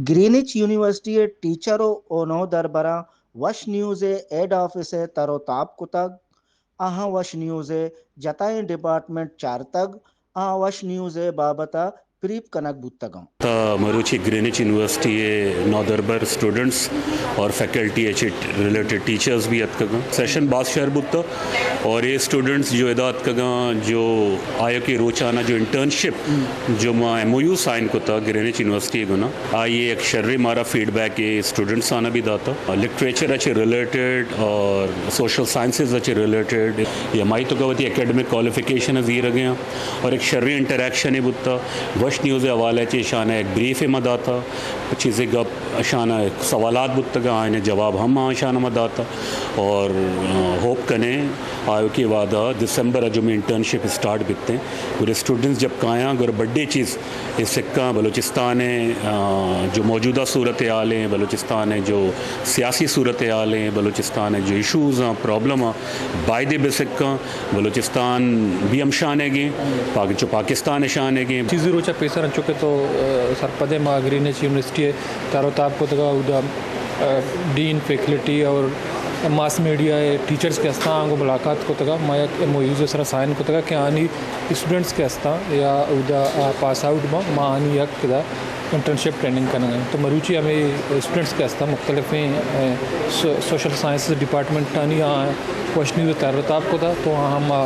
Greenwich university ءِ ٹیچر ءُ نودربراں وش نیوز ءِ ہیڈ آفس ءَ تر ءُ تاب کتگ۔ آہاں وش نیوز ءِ جتائیں ڈیپارٹمنٹ چارتگ، آ وش نیوز ءِ بابت ءَ بریف کنگ بوتگ اَنت۔ تا مروچی گرینچ یونیورسٹی ءِ نودربر اسٹوڈنٹس اور فیکلٹی ءَ چہ ریلیٹڈ ٹیچرز بھی اتکگاں۔ سیشن باز شر بوتا اور اے اسٹوڈنٹس جو ادا اتکگاں، جو آیوکیں روچانا جو انٹرنشپ جو ما ایم او یو سائن کتا گرینچ یونیورسٹی ءِ گنا، آئی ءَ یک شریں مارا فیڈ بیک اے اسٹوڈنٹس آنا بھی داتا۔ لٹریچر ءَ چہ ریلیٹڈ اور سوشل سائنسز ءَ چہ ریلیٹڈ یا مائی تو وتی اکیڈمک کوالیفیکیشن ءَ زیرگ ءَ آں اور یک شریں انٹریکشنے بوتا۔ وش نیوز ءِ حوالہ چہ اشانا یک بریفے ما داتا، چیزے گپ اشانا سوالات بوتگاں، آئین جواب ہم اشانا ما داتا اور، آ، ہوپ کنیں آیوکیں وہدا دسمبر ءَ جو مئے انٹرنشپ اسٹارٹ بیتیں، گڑا اسٹوڈنٹس جب کایاں گڑا بڈے چیز اے سکاں بلوچستان ءِ، آ، جو موجودہ صورتحال ایں، بلوچستان ءِ جو سیاسی صورتحال ایں، بلوچستان ءِ جو ایشوز آں، پرابلم آں، بایدے بہ سکاں۔ بلوچستان بھی ہمشانگیں، پاک-، چو پاکستان ءِ شانگیں۔ چیزی روچ ءَ پیسر انچو کہ تو، آ، سرپد ئے، ما گرینچ یونیورسٹی ءَ تر ءُ تاب کتگ ءَ اودا، آ، ڈین، فیکلٹی اور ماس میڈیا ءِ ٹیچرز کہ ہستاں، آنگو ملاقات کتگ ءَ، ما یک ایم او یوز ءِ سرا سائن کتگ ءَ کہ آنی اسٹوڈنٹس کہ ہستاں یا اودا، آ، پاس آؤٹ باں، ما آنی یک ادا انٹرنشپ ٹریننگ کنگ ءَ۔ تو مروچی ہمے اسٹوڈنٹس کہ ہستاں مختلفیں، آ، سو-، سوشل سائنسز ڈپارٹمنٹانی آ وش نیوز ءَ تر ءُ تاب کتگ، تو آ ہم، آ،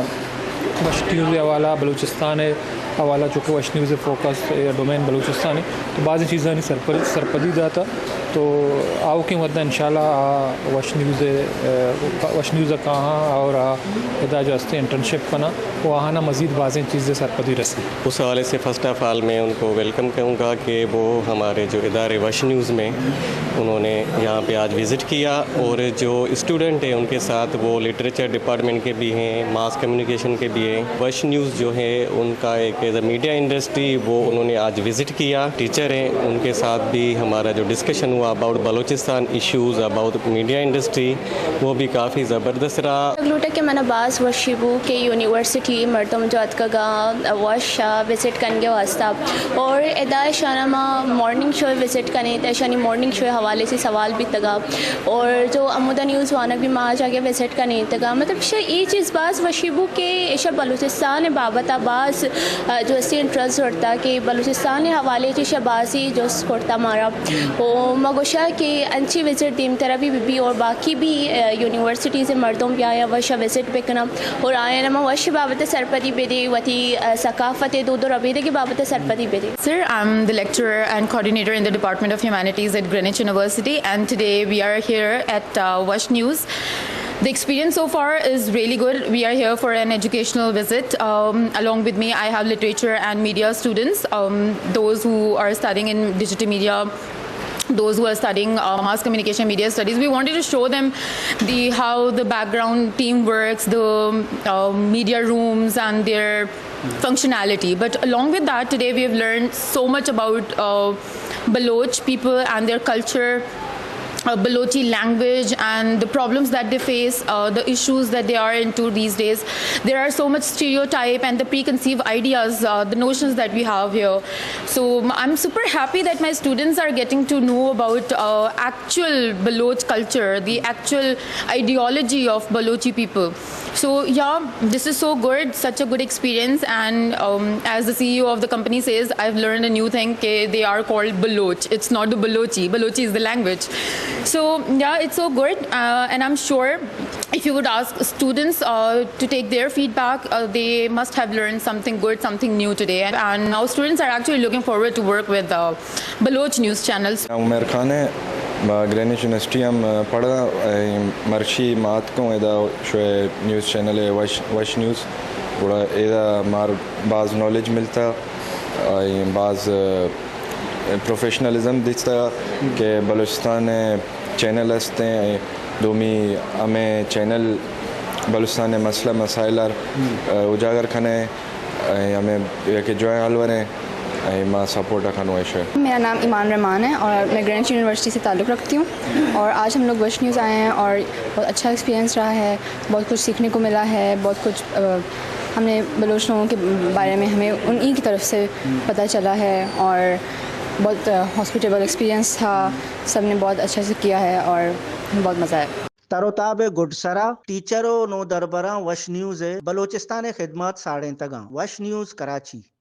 وش نیوز ءِ حوالہ، بلوچستان ءِ حوالہ، چونکہ وش نیوز ءِ فوکس یا ڈومین بلوچستان ایں، تو بازیں چیزانی سرپد-، سرپدی داتا۔ تو آؤکیں وھد ءَ انشاءاللہ آ وش نیوز ءِ، آ، وش نیوز ءَ کاہاں اور آ ادا جو ہستیں انٹرنشپ کناں، و آہانا مزید بازیں چیز ءِ سرپدی رسی۔ اس حوالے سے فرسٹ آف آل میں ان کو ویلکم کہوں گا کہ وہ ہمارے جو ادارے وش نیوز میں انہوں نے یہاں پہ آج وزٹ کیا اور جو اسٹوڈنٹ ہیں ان کے ساتھ وہ لٹریچر ڈپارٹمنٹ کے بھی ہیں، ماس کمیونیکیشن کے بھی ہیں۔ وش نیوز جو ہے ان کا ایک ایز اے میڈیا انڈسٹری وہ انہوں نے آج وزٹ کیا۔ ٹیچر ہیں، ان کے ساتھ بھی ہمارا جو ڈسکشن ہوا about Balochistan issues, about media industry, وہ بھی کافی زبردست رہا۔ لوٹا کہ منا باز وشی بو کہ یونیورسٹی مردم جو اتکگا وش وزٹ کنگے واسطہ اور ادا اشانا ما مارننگ شو وزٹ کنے تے اشانی مارننگ شو حوالے سے سوال بیتگا اور جو امودا نیوز وانگ بھی ما آ جاگہ وزٹ کنے تگا۔ مطلب ش-، اے چیز باز وشی بو کہ ایشا بلوچستان بابت باز، آ، جو اسے انٹرسٹ زرتا کہ بلوچستان حوالے چہ شہ بازی جست کرتا مارا۔ و ما گوشا کہ انچی وزٹ دیمترا بھی بی اور باقی بھی، آ، یونیورسٹیز مردم بیایا وش وزٹ بکنا اور آیا ما وش بابت سرپدی بدے، وتی، آ، ثقافت دود و ربیدگی بابت سرپدی بدے۔ Sir, I'm the lecturer and coordinator in the Department of Humanities at Greenwich University, and today we are here at, uh, Wash News. The experience so far is really good. We are here for an educational visit. Um, along with me, I have literature and media students, um, those who are studying in digital media, those who are studying, uh, mass communication media studies. We wanted to show them the, how the background team works, the, uh, media rooms and their functionality. But along with that, today we have learned so much about, uh, Baloch people and their culture, uh, Balochi language and the problems that they face, uh, the issues that they are into these days. There are so much stereotype and the preconceived ideas, uh, the notions that we have here. So m-, I'm super happy that my students are getting to know about, uh, actual Baloch culture, the actual ideology of Balochi people. So yeah, this is so good, such a good experience, and, um, as the C E O of the company says, I've learned a new thing, ke they are called Baloch. It's not the Balochi. Balochi is the language. So yeah, it's so good, uh, and I'm sure if you would ask students, uh, to take their feedback, uh, they must have learned something good, something new today, and, and now students are actually looking forward to work with, uh, Baloch news channels. عمر خان ہے، ما گرینوچ یونیورسٹی ہم پڑھا، اے، مرشی ما اتکوں ادا شوئے نیوز چینل ہے وش، وش نیوز، گڑا ادا مار باز نالج ملتا، اے، باز، اے، پروفیشنلزم دیستا کہ بلوچستان چینل ہستیں، دومی ہمیں چینل بلوچستان مسئلہ مسائل اجاگر کھنے، اے، ہمیں یک جوائیں ہلور ہیں، اے، ما سپورٹ کنوں ایشے۔ میرا نام ایمان رحمان ہے اور میں گرینچ یونیورسٹی سے تعلق رکھتی ہوں اور آج ہم لوگ وش نیوز آئے ہیں اور بہت اچھا ایکسپیرینس رہا ہے، بہت کچھ سیکھنے کو ملا ہے، بہت کچھ، آ، ہم نے بلوچ لوگوں کے بارے میں ہمیں انہی کی طرف سے پتہ چلا ہے اور बहुत हॉस्पिटेबल एक्सपीरियंस था। सबने बहुत अच्छे से किया है और बहुत मज़ा आया। تر و تاب ءِ گڈسرا ٹیچر و نودربراں وش نیوز ءِ بلوچستان ءِ خدمات ساڑینتگاں۔ وش نیوز کراچی۔